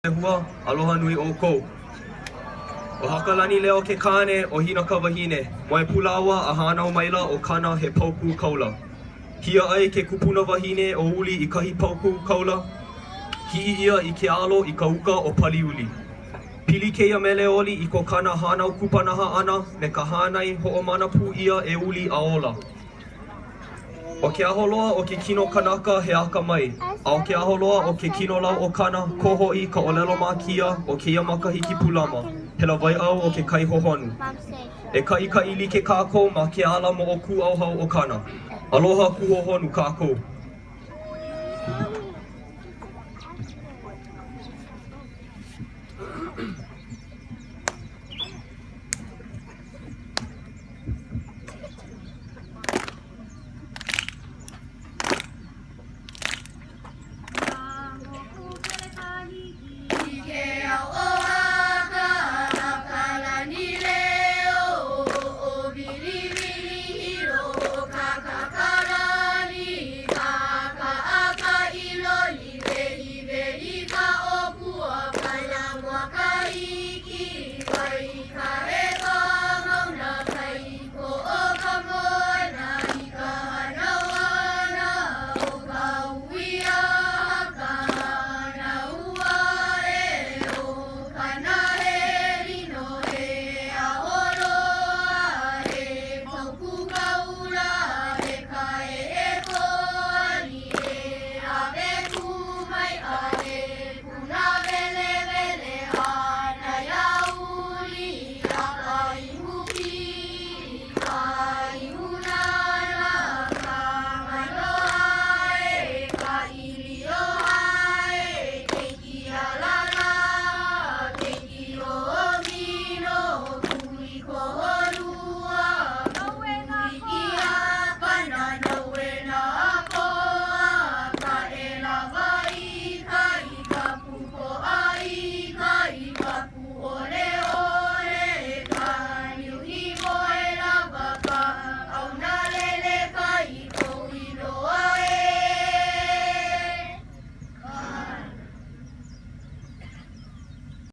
Lehua, aloha nui ʻoukou. ʻO Hakalanileo ke kāne, ʻo Hina ka wahine. Moe pū lāua a hānau maila ʻo Kana he paukū kaula. Hiaʻai ke kupuna wahine ʻo Uli i kahi paukū kaula, kiʻi ʻia i ke alo i ka uka o Paliuli. Pili kēia mele oli i ko Kana hānau kupanaha ʻana me ka hānai hoʻomana pū ʻia e Uli a ola. ʻO ke aho loa o ke kino kanaka he akamai, a ʻo ke aho loa o ke kinolau o Kana, koho i ka ʻōlelo mākia o kēia makahiki pūlama, he lawaiʻau o ke kai hohonu. E kaʻikaʻi like kākou ma ke ala moʻokūʻauhau o Kana. Aloha kūhohonu kākou.